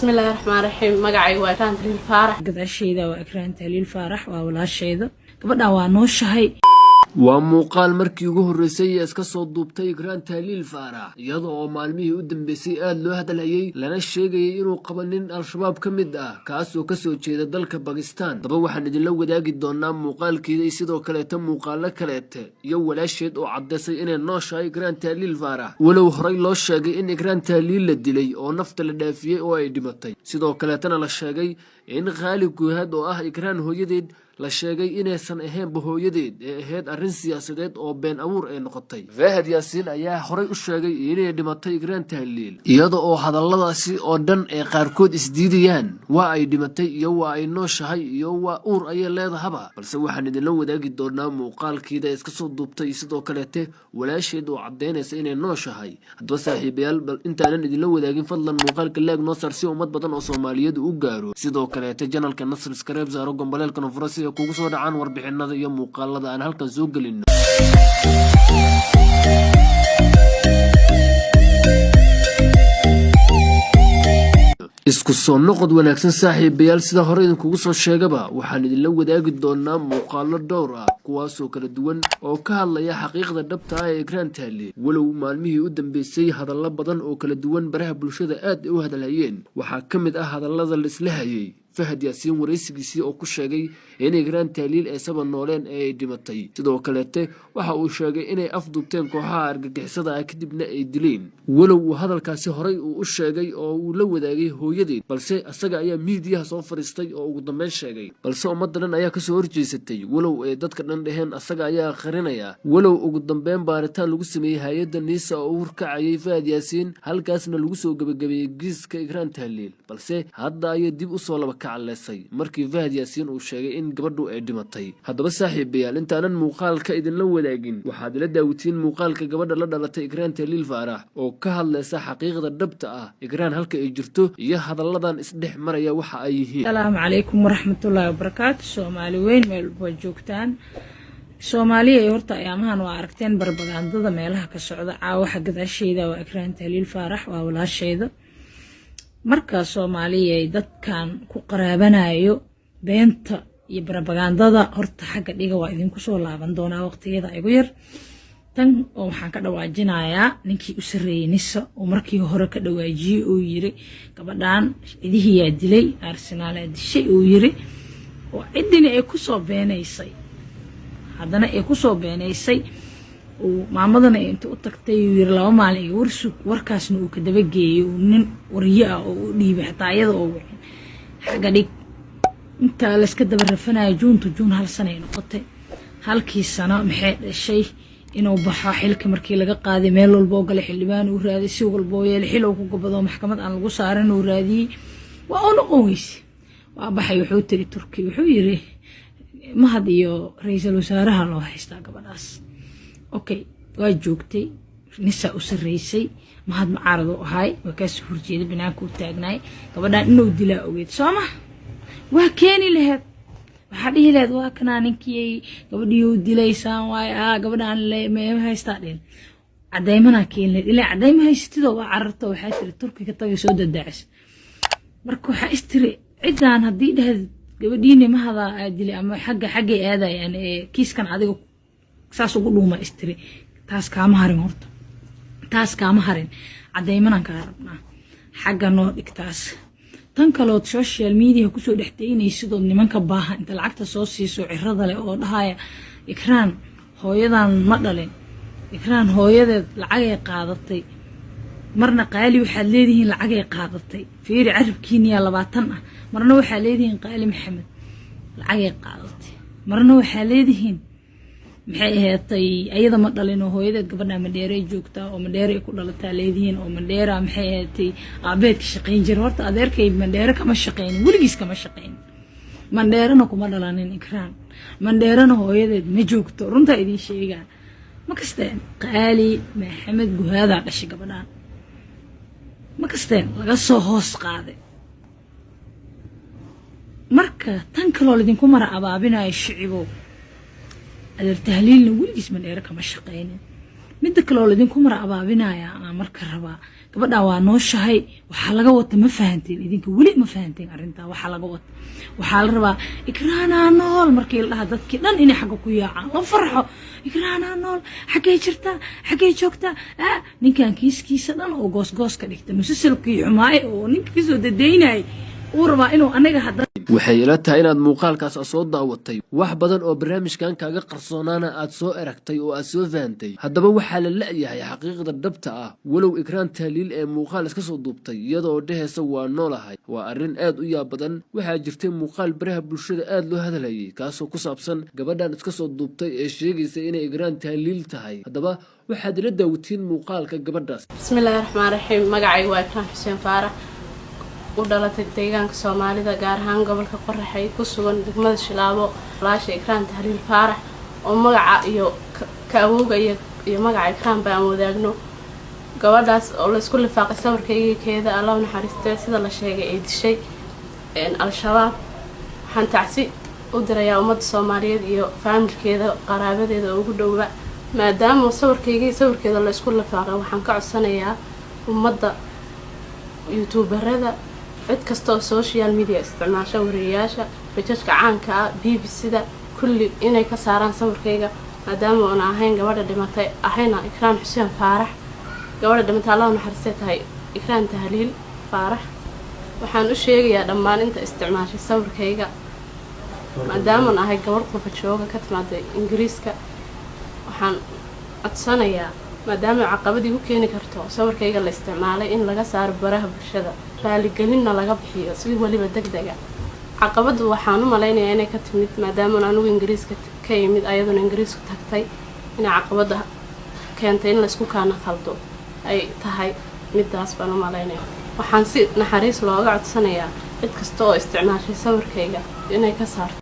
Bismillaahi raxmaan raxiim. Magacayga waa Ikraan Tahliil Faarax. Gadaasheyda waa Ikraan Tahliil Faarax, waa walaasheyda. Gabadhan waa nooshahay. Waa muuqaal markii ugu horreysay ee iska soo duubtay Ikraan Tahliil Faarax, iyada oo maalmihii u dambeysay aada loo hadalhayey, lana sheegayay inuu qabo nin Al-Shabaab ka mid ah, kaasoo kasoo jeeda dalka Bakistan. Daba waxaan idinla wadaagi doonaa muuqaalkeeda iyo sidoo kaleeta muuqaalo kaleete iyo walaasheed oo caddaysay inay nooshahay Ikraan Tahliil Faarax, walow horey loo sheegay in Ikraan Tahliil la dilay oo nafta la dhaafiyey oo ay dhimatay. Sidoo kaleetana la sheegay in Khaali Guhaad oo ah Ikraan hooyadeed la sheegay inaysan ahaynba hooyadeed ee ahayd arrin siyaasadeed oo been abuur ay noqotay. Fahad Yaasiin ayaa horey u sheegay inay dhimatay Ikraan Tahliil, iyada oo hadalladaasi oo dhan ay qaarkood isdiidayaan: waa ay dhimatay iyo waa ay nooshahay iyo waa uur ayay leedahaba. Balse waxaan idinla wadaagi doonaa muuqaalkeeda ee iska soo duubtay, sidoo kaleete walaasheed oo caddaynaysa inay nooshahay. Haddaba saaxiibayaal, bal intaanan idinla wadaagin, fadlan muuqaalka like noo saar si ummad badan oo Soomaaliyeed u gaaro. Sidoo kaleete channelka na subscribe saaro, gambaleelkana furo si ay kugu soo dhacaan warbixinada iyo muuqaalada aan halkan soo gelino. Isku soo noqod wanaagsan saaxiibayaal. Sida hore idinkugu soo sheegaba, waxaan idinla wadaagi doonaa muuqaalo dhowr ah, kuwaasoo kala duwan oo ka hadlaya xaqiiqda dhabta ah ee Ikraan Tahliil, walow maalmihii u dambeysay hadallo badan oo kala duwan baraha bulshada aad ay u hadalhayeen. Waxaa ka mid ah hadallada la isla hayay Fahad Yaasiin waraysigiisii oo ku sheegay in Ikraan Tahliil eesaba nooleen ee ay dhimatay. Sidoo kaleete waxa uu sheegay inay afduubteen kooxaha argagixisada ah, kadibna ay dileen, walow uu hadalkaasi horay uu u sheegay oo uu la wadaagay hooyadeed, balse isaga ayaa miidiyaha soo fadhiistay oo ugu dambeyn sheegay. Balse ummadda dhan ayaa kasoo horjeesatay, walow ay dadka dhan dheheen asaga ayaa qarinaya, walow ugu dambeyn baaritaan lagu sameeyey hay-adda NISA oo u hurkacayay Fahad Yaasiin, halkaasna lagu soo gebagabeeyey kiiska Ikraan Tahliil. Balse hadda ayay dib usoo laba kacleysay markii Fahad Yaasiin uu sheegay in gabadhu ay dhimatay. Haddaba saaxiibayaal, intaanan muuqaalka idinla wadaagin, waxaad ila daawatiin muuqaalka gabadha la dhalatay Ikraan Tahliil Faarax oo ka hadlaysa xaqiiqda dhabta ah, Ikraan halka ay jirto iyo hadalladan isdhex maraya waxa ay yihiin. Asalaamu calaykum waraxmatullaahi wabarakaatu. Soomaali weyn meel walba joogtaan, Soomaaliya ay horta ayaamahan waa aragteen barbagandada meelaha ka socda. Caawaxa gadaasheyda waa Ikraan Tahliil Faarax, waa walaasheyda. Marka Soomaaliya, dadkan ku qaraabanayo beenta iyo barbagandada horta xagga dhiga, waa idinku soo laaban doonaa waqtiyada igu yar. Tan oo waxaan ka dhawaajinayaa ninkii u sarreeyey NISA oo markii hore ka dhawaajiyey oo yiri gabadhan cidihiyaa dilay, Arsenaalaa dishay uu yiri, oo ciddina ay kusoo beenaysay, haddana ay kusoo beenaysay, uu maamadana inta u tagtay uu yiri 2 maalin iga warsug, warkaasna uu ka dabageeyey, uu nin waryo ah oo u dhiibay xataa iyada oo wicin. Xagga dhig inta layska daba rafanayo, juunta juun hal sana ay noqotay. Halkii sano maxay dhashay? Inuu baxo xilka markii laga qaaday, meel walba oo galay, xildhibaan uu raadiy, si walba oo yeelay, xil uu ku gabado maxkamad aan lagu saarin uu raadiyey, waa u noqon weyse. Waa baxay, wuxuu tiri Turki, wuxuu yiri Mahad iyo ra-iisul wasaaraha loo haystaa gabadhaas. Okay, waa joogtay, NISA u sarreysay, Mahad macaarad u ahaay, waa kaasoo horjeeday, banaanka u taagnaay. Gabadhaan inuu dilaa ogeed soo ma? Waa keeni laheed, waxaa dhihi laheed waa kanaa ninkii gabadhii uu dilaysaan waay, gabadhaan me haystaa dhihin, cadaymanaa keeni laheed. Ilaa cadayma haysatidoo waa cararto, waxaa tiri Turkiga tagay, soo dadaacis. Marka waxaa istiri ciddaan haddii dhahd gabadhiini mahadaa aa dilay ama xagga xaggay aadayaan ee kiiskan adiga saas ugu dhuuma istiri. Taas kaama harin horta, taas kaama harin, cadaymanaan kaa rabnaa, xagga noo dhig taas. Tan kalood social media kusoo dhexdaynaysidood nimanka baahan inta lacagta soo siiso cirada leh oo dhahaya Ikraan hooyadan ma dhalin, Ikraan hooyadeed lacagay qaadatay, marna Qaali waxaad leedihiin lacagay qaadatay. Fiiri carabkiiniyaa 20 ah. Marna waxaa leedihiin Qaali Maxamed lacagay qaadatay, marna waxaa leedihiin maxay aheetay ayada ma dhalin oo hooyadeed gabadha Mandheeray joogtaa oo Mandheeray ku dhalataa leedihiin, oo Mandheera maxay aheetay aabeedka shaqayn jira. Horta adeerkay Mandheere kama shaqaynin, weligiis kama shaqaynin, Mandheerana kuma dhalanin Ikraan, Mandheerana hooyadeed ma joogto. Runtaa idiin sheegaa, ma kasteen? Qaali Maxamed Guhaadaa dhashay gabadhaan, ma kasteen? Laga soo hoos qaaday. Marka tan kaloo laydinku mara abaabinayo shicibow, adeer Tahliilna weligiis Mandheere kama shaqaynin. Midda kaloo laydinku mara abaabinaya aan marka rabaa Gabadhan waa nooshahay. Waxaa laga wata ma fahanteen idinka? Weli ma fahanteen arrintaa? Waxaa laga wata, waxaa la rabaa Ikraanaa nool markii la dhaha, dadkii dhan inay xagga ku yaacaan, la farxo. Ikraanaa nool, xaggay jirtaa, xaggay joogtaa? Ninkan kiiskiisa dhan oo goosgoos ka dhigta, musalsalkii xumaaye oo ninka kasoo dadaynayay uu rabaa inuu anaga hadda. Waxay ila tahay inaad muuqaalkaas soo daawatay, wax badan oo barnaamijkan kaaga qarsoonaana aad soo eragtay oo aad soo fahantay. Haddaba waxaa la la'yahay xaqiiqda dhabta ah, walow Ikraan Tahliil ee muuqaal iska soo duubtay iyadoo dhehaysa "waa noolahay". Waa arrin aad u yaab badan. Waxaa jirtay muuqaal baraha bulshada aad loo hadalhayay, kaasoo ku saabsan gabadhan iska soo duubtay ee sheegaysa inay Ikraan Tahliil tahay. Haddaba waxaad ila daawatiin muuqaalka gabadhaas. Bismillaahi raxmaan raxiim. Magacaygu waa Ikraan Xuseen Faarax, u dhalatay deegaanka Soomaalida, gaar ahaan gobolka Qoraxay, ku sugan degmada Shilaabo. Walaasha Ikraan Tahliil Faarax oo magaca iyo ka awowga iyo magaca Ikraan ba aan wadaagno, gabadhaas oo laysku lifaaqay sawirkayga keeda, Allah u naxariistee, sida la sheegay ay dishay Al-Shabaab. Waxaan tacsi u dirayaa ummadda Soomaaliyeed iyo faamilkeeda, qaraabadeeda oo ugu dhowba, maadaama sawirkaygii sawirkeeda laysku lifaaqay. Waxaan ka codsanayaa ummadda, youtuberada, cid kasta oo social media isticmaasha, wariyayaasha, rajajka caanka ah, BBC-da, kulli inay ka saaraan sawirkayga, maadaama uuna ahayn gabadha dhimatay ahayna Ikraan Xuseen Faarax. Gabadha dhimatay, Allah naxariistay, tahay Ikraan Tahliil Faarax. Waxaan u sheegayaa dhammaan inta isticmaashay sawirkayga, maadaamaan ahay gabadh qurba jooga ka timaaday Ingiriiska, waxaan codsanayaa, maadaama caqabad igu keeni karto sawirkayga la isticmaalay, in laga saaro baraha bulshada, raaligelinna laga bixiyo si weliba deg dega. Caqabaddu waxaan u malaynayaa inay ka timid maadaamaan anigu Ingiriiska ka imid, ayaduna Ingiriisku tagtay, inay caqabadda keentay in laysku kaana khaldo ay tahay. Midaas baan u malaynaya. Waxaan si naxariis looga codsanayaa cid kasta oo isticmaashay sawirkayga inay ka saarto.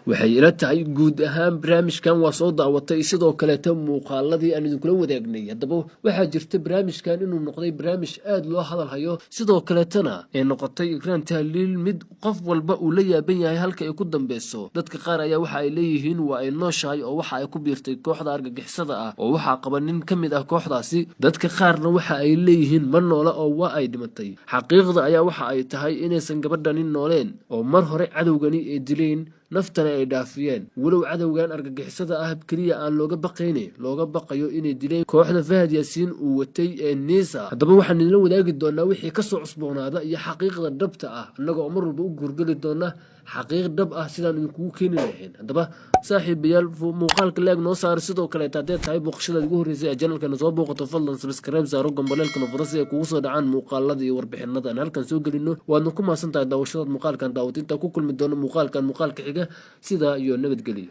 Waxay ila tahay guud ahaan barnaamijkan waa soo daawatay, sidoo kaleeta muuqaaladii aan idinkula wadaagnay. Haddaba waxaa jirta barnaamijkan inuu noqday barnaamij aad loo hadalhayo, sidoo kaleetana ay noqotay Ikraan Tahliil mid qof walba uu la yaaban yahay halka ay ku dambeyso. Dadka qaar ayaa waxa ay leeyihiin waa ay nooshahay oo waxa ay ku biirtay kooxda argagixisada ah oo waxaa qaba nin ka mid ah kooxdaasi. Dadka qaarna waxa ay leeyihiin ma noola oo waa ay dhimatay. Xaqiiqda ayaa waxa ay tahay inaysan gabadhani nooleen oo mar hore cadowgani ay dileen, naftana ay dhaafiyeen. Walow cadowgan argagixisada ah keliya aan looga baqayne, looga baqayo inay dileen kooxda Fahad Yaasiin uu watay ee NISA. Haddaba waxaan idinla wadaagi doonaa wixii kasoo cusboonaada iyo xaqiiqda dhabta ah, annaga oo mar walba u guurgeli doona xaqiiq dhab ah sidaan idinkugu keeni lahayn. Haddaba saaxiibayaal, muuqaalka like noo saara. Sidoo kaleeta haddee tahay booqashadaad ugu horreysay ee channelkana soo booqato, fadlan subscribe saaro, gambaleelkana furo si ay kugu soo dhacaan muuqaalada iyo warbixinada aan halkan soo gelino. Waadna ku mahadsan tahay daawashadaad muuqaalkan daawat. Intaa ku kulmi doono muuqaalkan muuqaalka xiga, sidaa iyo nabadgeliyo.